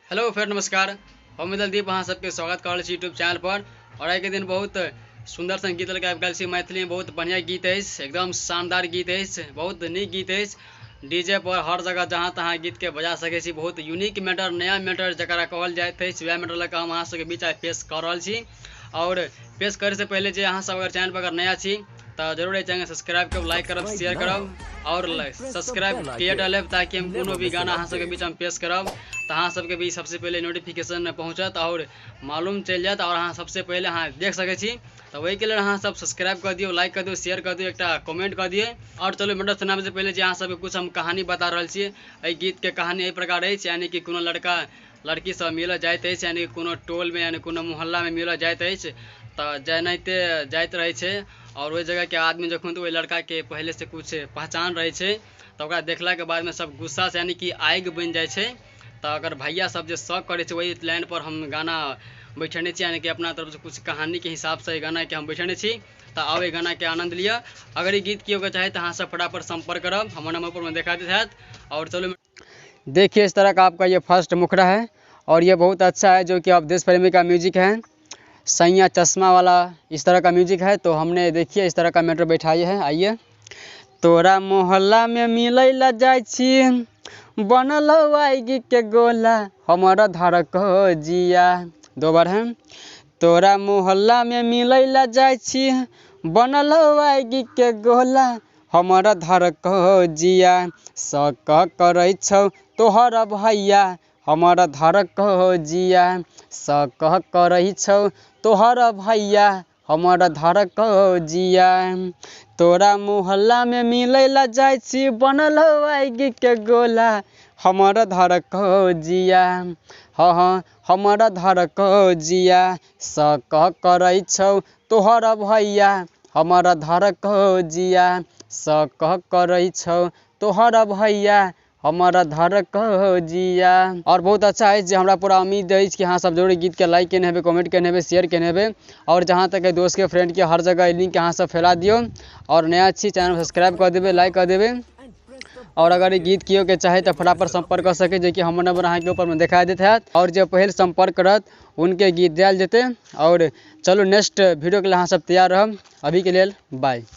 Hello फेर नमस्कार, हम दीप अहाँ सबके स्वागत कर रहल छी यूट्यूब चैनल पर। और आइके दिन बहुत सुंदर सन गीत लऽ आबि गेल छी। मैथिली में बहुत बढ़िया गीत अछि, एकदम शानदार गीत अछि, बहुत नीक गीत अछि। डीजे पर हर जगह जहाँ तहाँ गीत के बजा सकै छी। बहुत यूनिक मैटर, नया मैटर जकरा कहल जाइत अछि, वएह मैटर लऽ कऽ हम अहाँ सबके बीच आइ पेश कऽ रहल छी। और पेश करे से पहले जे अहाँ सब अगर चैनल पर अगर नया छी तऽ जरूर एहि चैनल सब्सक्राइब करब, लाइक करब, शेयर करब और सब्सक्राइब किया डालब, ताकि हम कोनो भी गाना अहाँ सबके बीच हम पेश करब तऽ अहाँ सबके भी सबसे पहले नोटिफिकेशन पहुँचत और मालूम चलि जायत और अहाँ सबसे पहले अहाँ देख सकै छी। तऽ ओहिके लेल अहाँ सब सब्सक्राइब कऽ दियौ, लाइक कऽ दियौ, शेयर कऽ दियौ, एकटा कमेंट कऽ दियौ। और चलू मैटर सुनाबै से पहले जे अहाँ सबके कुछ हम कहानी बता रहल छी। एहि गीतके कहानी एहि प्रकार अछि, यानी कि कोनो लड़का लड़कीसँ मिलऽ जाइत अछि, यानी कोनो टोलमे यानी कोनो मोहल्लामे मिलऽ जाइत अछि, तऽ जेनाहिते जाइत रहै छै और ओहि जगहके आदमी जखन तऽ ओहि लड़काके पहिलेसँ कुछ पहचान रहै छै तऽ ओकरा देखलाके बादमे सब गुस्सासँ यानी कि आगि बनि जाइ छै। तऽ अगर भैया सब जे शौक करै छै ओहि लाइन पर हम गाना बैठेने छी, यानी कि अपना तरफसँ कुछ कहानीके हिसाबसँ एहि गानाके हम बैठेने छी। तऽ आउ एहि गानाके आनन्द लिअ। अगर ई गीत केओके चाही तऽ अहाँ सब फटाफट सम्पर्क करब, हमर नंबर पर देखा दैत हैत। और चलू देखिए, इस तरह का आपका ये फर्स्ट मुखड़ा है और ये बहुत अच्छा है, जो कि आप देश प्रेमी का म्यूजिक है, सैया चश्मा वाला इस तरह का म्यूजिक है। तो हमने देखिए इस तरह का मैटर बैठाई है। आइए, तोरा मोहल्ला में मिलै ला जाइ छी, बनल आगि के गोला, हमर धड़क जिया। दो बार है, तोरा मोहल्ला में मिलै ला जाइ छी, बनल आगि के गोला, हमर धड़क जिया। शक करै छौ तोहर भैया, हमर धड़क जिया। शक करै छौ तोहर भैया, हमर धड़क जिया। तोरा मोहल्ला में मिलै ला जाइ छी, बनल आगि के गोला, हमर धड़क जिया। हाँ हाँ, हमर धड़क जिया। शक करै छौ तोहर भैया, हमर धड़क जिया। शक करै छौ तोहर भैया, हमर धड़क जिया। और बहुत अच्छा है जे हमरा पूरा उम्मीद अछि कि अहाँ सब जरूर गीत के लाइक केने हेबै, कमेंट केने हेबै, शेयर केने हेबै। और जहाँ तक दोस्त के फ्रेंड के हर जगह लिंक अहाँ सब फैला दियौ। और नया छी चैनल सब्सक्राइब कऽ देबै, लाइक कऽ देबै। और अगर ई गीत केओ के चाही तऽ फटाफट सम्पर्क कऽ सकै, जे कि हमर नंबर अहाँके ऊपरमे देखा दैत हैत। और जे पहिल सम्पर्क करत उनके गीत देल जेतै। और चलू नेक्स्ट वीडियोके लेल अहाँ सब तैयार रहब। अभीके लेल बाय।